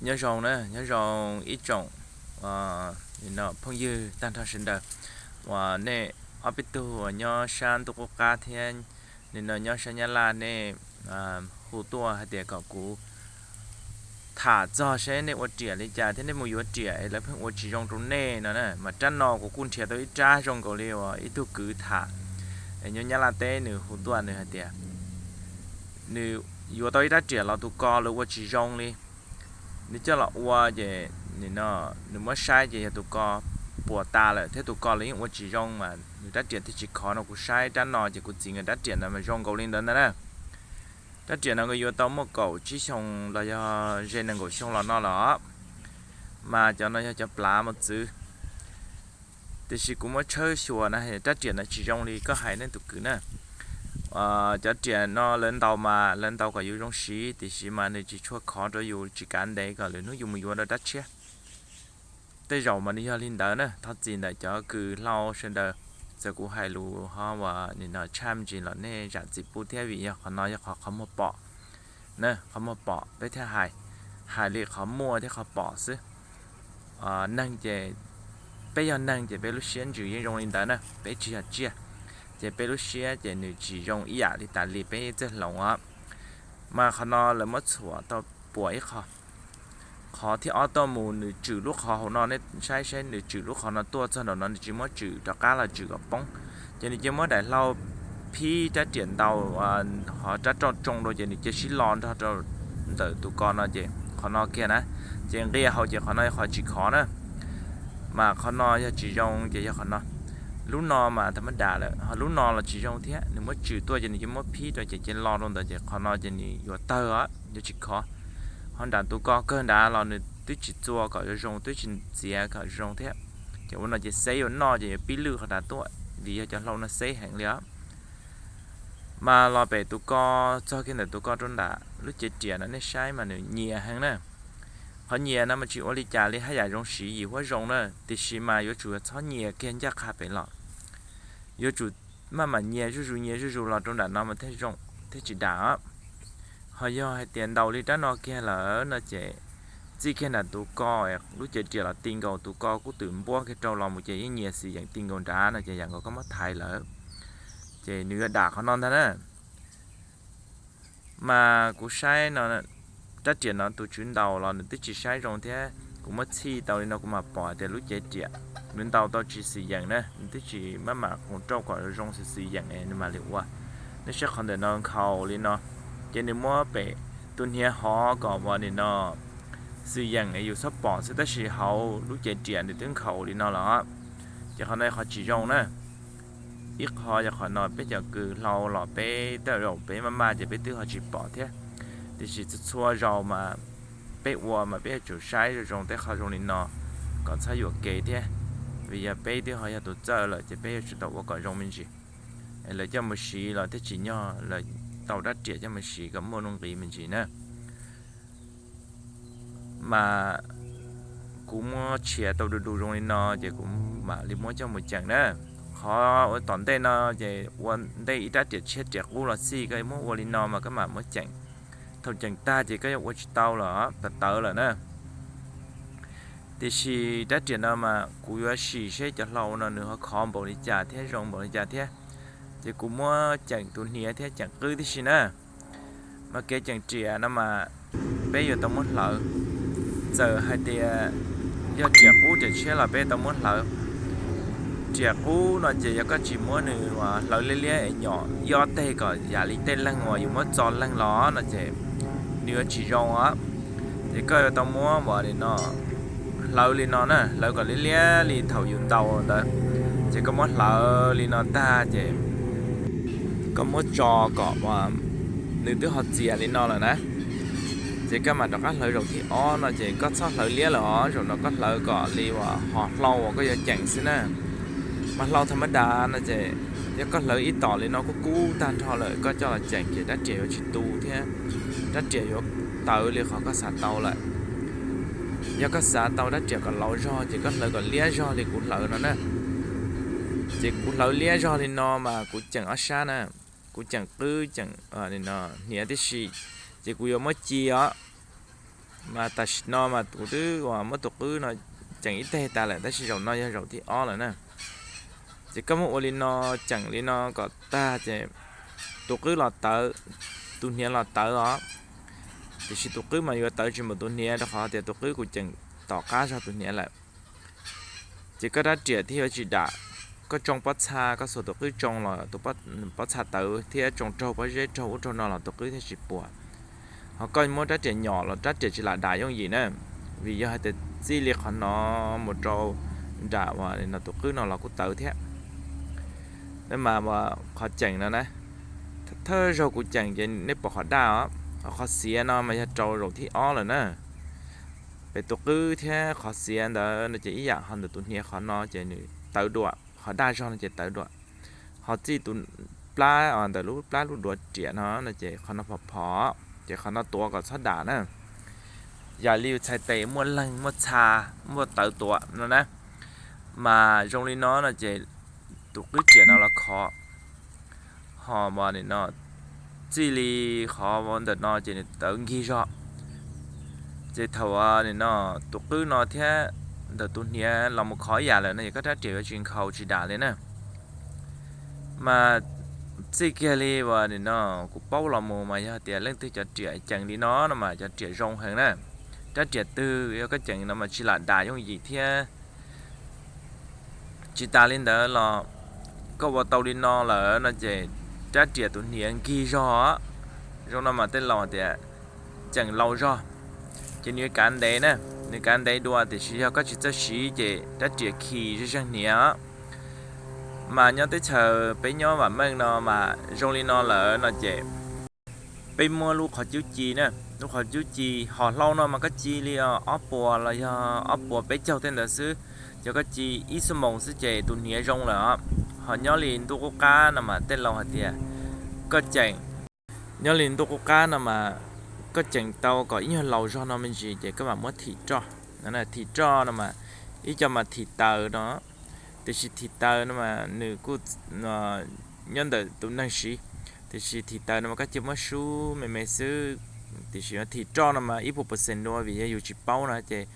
Nyob zoo na, nyob zoo ib tsoom phooj ywg tag nrho sawv daws, uas nej ob peb tug uas nyob sab ntuj qub qab thiab nim no nyob sab Nyab Laj, nej hu tuaj hais tias kom kuv tham txog seb nej ua riam li cas thiab nej mus yuav riam es lawv pheej ua tsis zoo rau nej no na. Mas rab no kuv kuj nrhiav tau ib rab zoo nkaus li uas ib tug kwv tham es nyob Nyab Laj teb, nws hu tuaj nws hais tias nws yuav tau ib rab riam los tus ko lawv ua tsis zoo li. Nws coj los ua ces nws muab saib ces yog tus ko puas tas lawm thiab tus ko lawv yeej ua tsis zoo mas nws rab riam thiaj tsis khov no. Kuv saib rab no ces kuv txiv nkawd rab riam ntawd mas zoo nkaus li ntawd ntag na. Rab riam no nkawd yuav tau muaj kaum tsib xyoo los yog ze nees nkaum xyoo los no los, mas cov no yog cov plav mos txwv. Tiam sis kuv muab tshawb xyuas na, rab riam no tsis zoo li koj hais ne tus kwv na. Cov riam no lawv ntaus mas lawv ntaus kom yus zoo siv, tiam sis mas nws tsis tshua khov rau yus, tsis kav ntev kom lwm hnub yus mus yuav rau rab tshiab. Tej zaum mas nws yog li ntawd na, thov txim ntawm cov kws hlau sawv daws, txawm kuv hais lus ho uas nim no tshaj me ntsis los nej zam txim pub thiab, vim yog qhov no yog qhov qhov muag pom na, qhov muag pom peb thiaj hais, hais li qhov muaj thiab qhov pom xwb. Neeg ces peb yog neeg ces peb lub siab ntsws yeej zoo li ntawd na, peb tsis yog tsiaj, ces peb lub siab ces nws tsis zoo ib yam li tas li peb txawj hloov os. Mas qhov no lawv muab txhuam tau puas ib qho. Qhov thib ob tuaj mus nws tswm lub qhov hauv no, nej saib saib nws tswm lub qhov no tuaj txog nraum no nws tsis muab tswm rov qab los tswm kom poob, ces nws cia muab daim hlau phib rab riam ntaus, hov rab roj tsoo rau ces nws cia sib lo nrog rau ntawm tus ko no ces qhov no kiag na, ces nqia hauv ces qhov no yog qhov tsis khov na. Mas qhov no yog tsis zoo ces yog qhov no. Lub no mas tha mab das lawm, ho lub no los tsis zoo thiab, nws muab tswm tuaj ces nws cia muab phib rau ces cia lo rau ntawd ces qhov no ces nws yuav tawg os, yuav tsis khov. Ho nram tus ko kawg nrad los nws twb tsis txua kom zoo zoo, twb tsis txiav kom zoo thiab. Ces ua no ces xeb yuav noj ces yuav pib lwj qhov nrad tuaj, vim yog cov hlau no xeb heev li os. Mas los pem tus ko, txog kiag ntawm tus ko rau nram lub cev riam no nej saib mas nws nyias heev na. Qhov nyias no mas tsis ua li cas li, haj yam zoo siv yim huab zoo na, tiam sis mas yuav tsum txhob nyias kiag ncaj qha pem los. Yuav tsum maj mam nyias zuj zus nyias zuj zus los rau nram no mas thiaj zoo, thiaj tsis dam os. Ho yog hais tias ntaus li rab no kiag lawm no ces txij kiag nram tus ko, lub cev riam los ti nkaus, tus ko kub twm npuab kiag rau los mus ces yeej nyias xwm yeem ti nkaus nrad no ces yam nkaus koj muab thaiv lawm, ces nws yuav dam qhov no ntag na. Mas kuv saib no, rab riam no tus tswv ntaus los nws twb tsis saib zoo thiab, kuv muab txhij tau li no kuv mam pom tias lub cev riam nws ntaus tau tsis xwm yeem na, nws twb tsis maj mam qus rauj kom zoo xwm xwm yeem es nws mam li ua. Nej saib qhov ntawm no nkhaus li no, ces nws muab pem tus hniav hov kom ua li no xwm yeem es yus txhob pom xwb, tab sis hauv lub cev riam nws twb nkhaus li no los, ces qhov no yog qhov tsis zoo na. Ib qho yog qhov no peb cov kws hlau los peb tej zaum peb maj maj ces peb twb ho tsis pom thiab, tiam sis txhua txhua zaus mas peb ua mas peb yuav tsum saib zoo zoo tej qhov zoo li no kom txhob yuam kev thiab, vim yog peb twb ho yog tus txawj lawm ces peb yuav tsum tau ua kom zoo me ntsis, lawv coj mus siv los thiaj tsim nyog lawv tau rab riam coj mus siv kom muaj nuj nqis me ntsis na. Mas kuv muab tshiav tau du du zoo li no ces kuv mam li muab coj mus ceem na. Qhov ua tom ntej no ces ua ntej ib rab riam tshiab riam qub los xij, koj muab ua li no mas koj mam muab ceem. Thaum ceem tag ces koj yuav ua tsis tau lawm, tawv tawv lawm na. Tiam sis rab riam no mas kuv yuav sim seb cov hlau no nws ho khov npaum li cas thiab zoo npaum li cas thiab, ces kuv muab ceem tus hniav thiab ceem qwb tib si na. Mas kev ceem riam no mas peb yuav tau muab hlawv. Txawm hais tias yog riam qub riam tshiab los peb tau muab hlawv. Riam qub no ces yog koj tsis muab nws hlawv liab liab es nyom ib ob teg kom yam li tej leeg uas yus muab txo leeg los no ces nws yuav tsis zoo os. Ces koj yuav tau muab ua li no, hlawv li no na, hlawv kom liab liab li thaum yus ntaus ntawd. Ces koj muab hlawv li no tag ces koj muab tso kom nws twb ho txias li no lawm na. Ces koj mam rov qab hlawv zaum thib ob no ces koj txhob hlawv liab lawm os, zaum no koj hlawv kom li uas ho hlau uas koj yuav ceem xwb na. Mas hlau tha mab das no ces yog koj hlawv ib tom li no kub kub tag nrho lawm koj coj los ceem ces rab riam yuav tsis tu thiab, rab riam yuav tawv li qhov koj xav tau lawm. Yog koj xav tau rab riam kom laus zog ces koj hlawv kom liab zog li kuv hlawv no na. Ces kuv hlawv liab zog li no mas kuv ceem ob sab na, kuv ceem qwb ceem hniav tib si, ces kuv yuav muab ci os. Mas tam sim no mas kuv twb uas muab tus qwb no ceem ib teg tas lawm, tab sis zaum no yog zaum thib ob lawm na. Ces koj muab ua li no, ceem li no kom tag ces tus qwb los tawv, tus hniav los tawv os. Tiam sis tus qwb mas yuav tawv tsis npaum tus hniav, rau qhov tias tus qwb kuv ceem tom qab zog tus hniav lawm. Ces koj rab riam thiaj yuav tsis dam. Koj tsoo pob txha, koj xuas tus qwb tsoo los tus pob txha tawv thiab tsoo raug pob zeb raug ub raug no los tus qwb thiaj tsis puas. Ho koj muab rab riam nyom los rab riam tsis lam dam yooj yim na, vim yog hais tias txij li qhov no mus rau nram uas no tus qwb no los kuj tawv thiab. Mas qhov ceem no na, thawj zaug kuv ceem ces nej pom qhov daj os, ho qhov xiav no mas yog rau zaum thib ob lawm na. Pem tus qwb thiab qhov xiav ntawd no ces ib yam, ho ntawm tus hniav qhov no ces nws tawv dua, qhov daj zog no ces tawv dua. Ho txij tus plab ntawm lub plab lub duav riam no no ces qhov no phom phom, ces qhov no tuav kom txhob dam na. Yam li yus txhais tes muaj leeg muaj txha, muaj tawv tuav no na. Mas zoo li no no ces tus qwb riam no los khov, ho nim no txij li qhov ntawm no ces nws tawv nkig zog. Ces thaum nim no tus qwb no thiab ntawm tus hniav los mus khov ib yam lawm no ces koj rab riam yuav tsis nkhaus tsis dam li na. Mas txij kiag li uas nim no kuv paub los mus mas yog tias leej twg cov riam ceem li no no mas cov riam zoo heev na. Rab riam twg yog koj ceem no mas tsis lam dam yooj yim thiab. Tsis tas li ntawd los koj ua tau li no lawm no ces rab riam tus hniav nkig zog. Zoo no mas tej laus tias ceem laus zog, ces nws yuav kav ntev na, nws kav ntev dua, tiam sis yog koj tsis txawj siv ces rab riam khi zeeg zeeg hniav. Mas nyob teb chaws peb nyob vam meej no mas zoo li no lawm no ces peb muab lub qhov cub ci na, lub qhov cub ci, ho hlau no mas koj ci li ob puas los yog ob puas peb caug tej ntawd xwb, ces koj ci ib xuab moos xwb ces tus hniav zoo lawm os. Ho nyob li ntuj qub qab no mas tej laus hais tias koj ceem, nyob li ntuj qub qab no mas koj ceem tau kom ib nyuag laus zog no me ntsis ces koj mam muab thim roj. Thim roj no mas ib co mas thim taws no, tiam sis thim taws no mas nws kuj nyob ntawm tus neeg siv, tiam sis thim taws no mas koj cia muab sub me me xwb. Tiam sis thim roj no mas ib puas percent dua, vim yog yus tsis paub no ces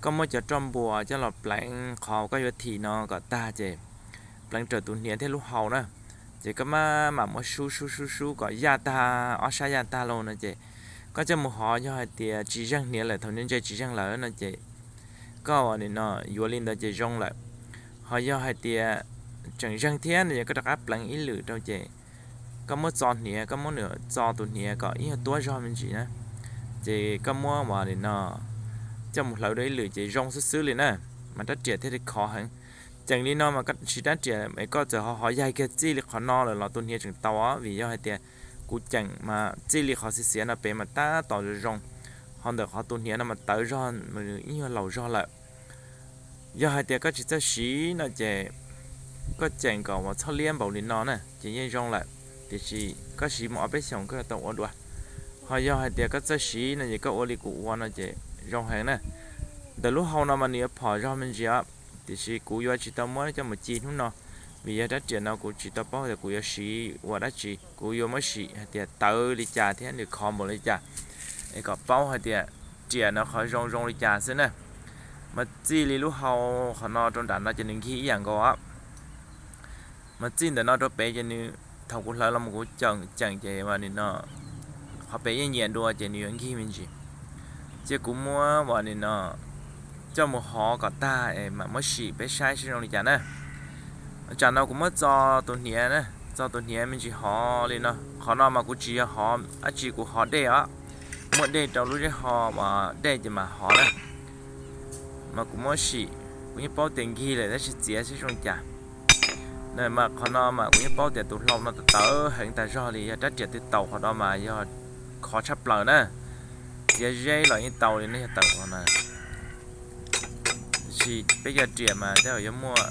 koj muab cov roj npuas coj los pleev qhov koj yuav thim no kom tag ces pleev raws tus hniav thiab lub hau na. Ces koj maj mam muab sub sub sub sub kom yaj tag, ob sab yaj tag lauj no ces koj coj mus hov. Yog hais tias tsis zeeg hniav lawm, thaum ntse ntse tsis zeeg lawm no ces koj ua nim no yuav li ntawd ces zoo lawm. Ho yog hais tias tseem zeeg thiab no ces koj rov qab pleev ib lwm rau ces koj muab txo hniav, koj muab nws txo tus hniav kom ib nyuag tuab zog me ntsis na, ces koj muab ua nim no coj mus hlawv dua ib lwm ces zoo xwb xwb li na, mas rab riam thiaj li khov heev. Ceem li no mas koj siv rab riam es koj txawm ho hov yaig kiag txij li qhov no lawm los tus hniav tseem tau os, vim yog hais tias kuv ceem mas txij li qhov xiav xiav no pem mas tab tom zoo zoo, ho ntawm qhov tus hniav no mas tawv zog, ib nyuag laus zog lawm. Yog hais tias koj tsis txawj siv no ces koj ceem kom ua txhob liab npaum li no na ces yeej zoo lawm, tiam sis koj siv mus ob peb xyoos koj tau ua dua. Ho yog hais tias koj txawj siv no ces koj ua li kuv ua no ces zoo heev na. Ntawm lub hau no mas nws yuav phom zog me ntsis os, tiam sis kuv yuav tsis tau muab coj mus ci hnub no, vim yog rab riam no kuv tsis tau paub tias kuv yuav siv ua dab tsi, kuv yuav muab sim hais tias tawv li cas thiab nws khov npaum li cas, es kom paub hais tias riam no qhov zoo zoo li cas xwb na. Mas txij li lub hau qhov no rau nram no ces nws nkig ib yam nkaus os. Mas txij ntawm no rau pem ces nws, thaum kuv hlawv los mus kuv ceem ces nim no qhov pem yeej nyiam dua ces nws yuav nkig me ntsis. Ces kuv muab ua nim no coj mus hov kom tag es mam muab sim peb saib seb zoo li cas na. Tsam no kuv muab txo tus hniav na, txo tus hniav me ntsis hov li no. Qhov no mas kuv tsis yog hov dab tsi, kuv hov dej os, muab dej rau lub zeb ho, dej ces mam hov na. Mas kuv muab sim, kuv yeej paub tias nkig lawm tab sis txiav seb zoo li cas. Mas qhov no mas kuv yeej paub tias tus hlau no tawv heev tas zog li, yog rab riam twg tau qhov no mas yog khov tshaj plaws na. Txiav zeb los yeej tau li no yog tawm qhov no. Tiam sis peb cov riam mas tej zaum yuav muaj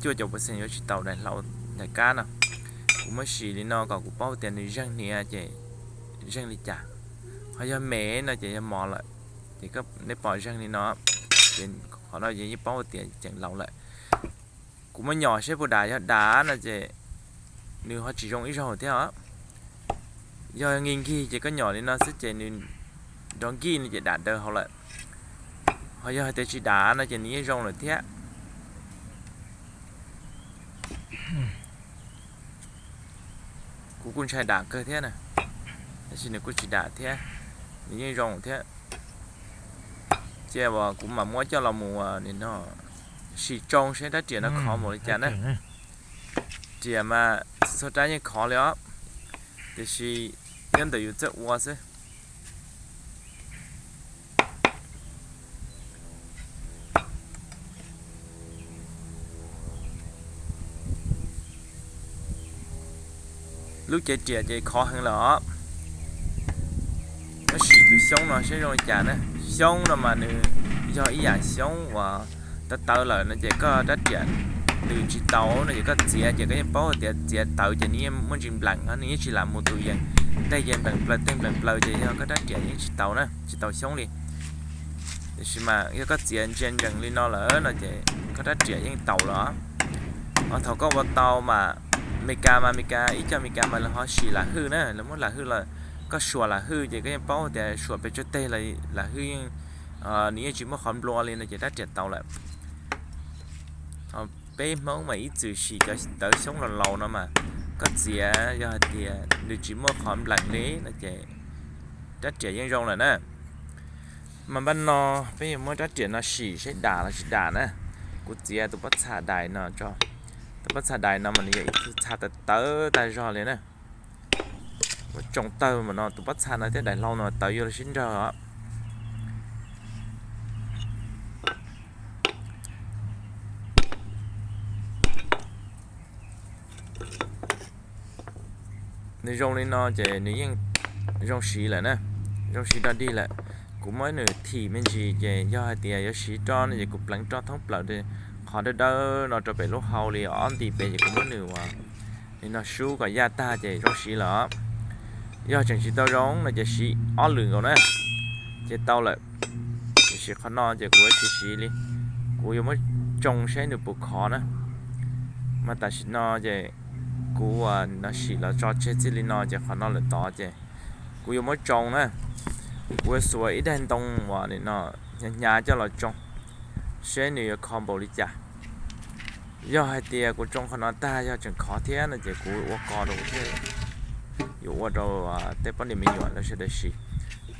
cuaj caum percent yuav tsis tau daim hlau, daim kab no. Kuv muab sim li no kom kuv paub tias nws zeeg hniav ces zeeg li cas. Ho yog me no ces yog mos lawm. Ces nej pom zeeg li no, ces qhov no yeej paub tias ceem laus lawm. Kuv muab nyom seb puas dam, yog dam no ces nws ho tsis zoo ib zaug thiab os. Yog nkig nkig ces koj nyom li no xwb ces nws nrov nkij no ces dam daws hauv lawm. Ho yog hais tias tsis dam no ces nws yeej zoo lawm thiab. Kuv kuj ntshai dam kawg thiab na, tab sis nws kuj tsis dam thiab, nws yeej zoo thiab. Cia uas kuv mam muab coj los mus no sim tsoo seb rab riam no khov npaum li cas na. Riam mas txhua rab yeej khov li os, tiam sis nyob ntawm yus txawj ua xwb. Lub cev riam ces khov heev lawm os. Tab sis tus xyoob no saib zoo li cas na. Xyoob no mas nws yog ib yam xyoob uas tawv tawv lawm no ces koj rab riam nws tsis taus no ces koj txiav ces koj yeej paub tias txiav tawv ces nws yeej muaj ntsis npleem, nws yeej tsis lam mus tus yees, tej yees nplees plaws tej nplees plaws ces yog koj rab riam yeej tsis taus na, tsis taus xyoob li. Tiam sis mas yog koj txiav ntsia ntsees li no lawm no ces koj rab riam yeej taus lawm. Ho thaum koj ua tau mas Meskas mas Meskas, ib co Meskas mas lawv ho sim lam hwj na, lawv muab lam hwj los koj suam lam hwj ces koj yeej paub tias suam pes tsawg teg los lam hwj yeej, nws yeej tsis muaj qhov nplua li no ces rab riam taus lawm. Ho peb Hmoob mas ib txwm sim cov tawv xyoob laus laus no mas koj txiav yog hais tias nws tsis muaj qhov npleem li no ces rab riam yeej zoo lawm na. Mas npaj no peb yuav muab rab riam no sim seb dam los tsis dam na. Kuv txiav tus pob txha dais no tso. Tus pob txha dais no mas nws yog ib tug txha tawv tawv tag zog li na. Ua tsoo tawg mas no tus pob txha no thiab daim hlau no tawv yuav los sib nrag os. Nws zoo li no ces nws yeej zoo siv lawm na, zoo siv rog dig lawm. Kuv muab nws thim me ntsis ces yog hais tias yuav siv roj no ces kuv pleev roj thoob plaws qhov dawb dawb no rau pem lub hau li ob nti pem ces kuv muab nws ua li no sub kom yaj tag ces zoo siv lawm. Yog tseem tsis tau zoo no ces siv ob lwm nkaus na ces tau lawm. Tiam sis qhov no ces kuv tsis siv li, kuv yuav muab tsoo saib nws puas khov na. Mas tam sim no ces kuv ua no sim los tso tseg txij li no ces qhov no lawm tod ces kuv yuav muab tsoo na. Kuv yuav xuas ib daig ntoo uas nim no hnyav hnyav coj los tsoo seb nws yuav khov npaum li cas. Yog hais tias kuv tsoo qhov no tag yog tseem khov thiab no ces kuv ua ko rau thiab yuav ua rau tej poj niam me nyuam lawv sawv daws siv.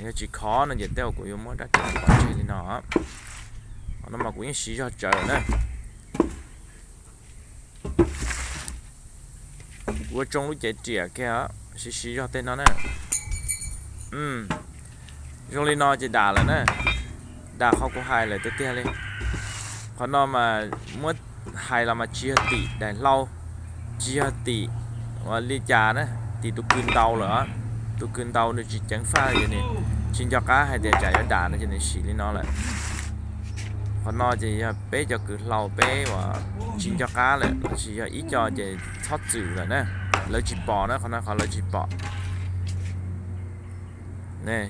Yog tsis khov no ces tej uas kuv yuav muab rab riam pov tseg li no. Qhov no mas kuv yeej siv zog tsawv na. Kuv ua tsoo lub cev riam kiag, siv siv zog tej no na. Zoo li no ces dam lawm na. Dam qhov kuv hais lawm tiag tiag li. Qhov no mas muab hais los mas tsis yog tim daim hlau, tsis yog tim ua li cas na, tim tus kws ntaus lawm. Tus kws ntaus nws tsis ceev faj, nws tsis nco qab hais tias tsam yuav dam no ces nws sim li no lawm. Qhov no ces yog peb cov kws hlau peb uas tsis nco qab lawm, lossis yog ib co ces txhob txwm lawm na, lawv tsis pom na, qhov no qhov lawv tsis pom.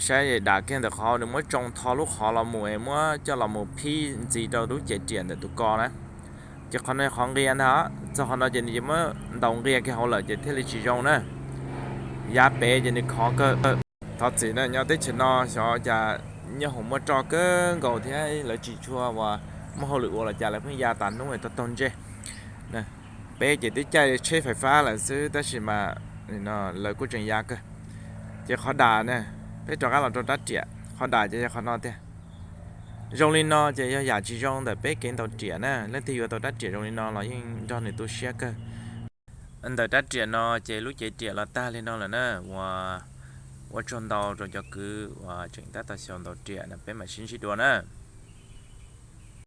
Saib dam kiag ntawm qhov nws muab tsoo tho lub qhov los mus es muab coj los mus phib ntxiv rau lub cev riam ntawm tus ko na. Ces qhov no qhov nqia ntag, txog qhov no ces nws yuav muab ntaus nqia kiag hauv lawm ces thiaj li tsis zoo na. Yav pem ces nws khov kawg. Thov txim na, nyob teb chaws no xyov cas nyob hoom muaj roj kawg nkaus thiab lawv tsis tshua uas muaj hauj lwm ua los cas lawv pheej ya tas hnub es taug taug ntsej. Peb ces twb caij tsheb fais fab lawm xwb tab sis mas lawv kuj tseem ya kawg. Ces qhov dam na, peb rov qab los rau rab riam, qhov dam ces yog qhov no tiag. Zoo li no ces yog yam tsis zoo ntawm peb kev ntaus riam na, leej twg yuav tau rab riam zoo li no los yeej nrog nws tu siab kawg. Ntawm rab riam no ces lub cev riam los tag li no lawm na, uas ua tsaug ntau rau cov kwv uas tseem tab tom xyaum ntaus riam no, peb mam sib ntsib dua na.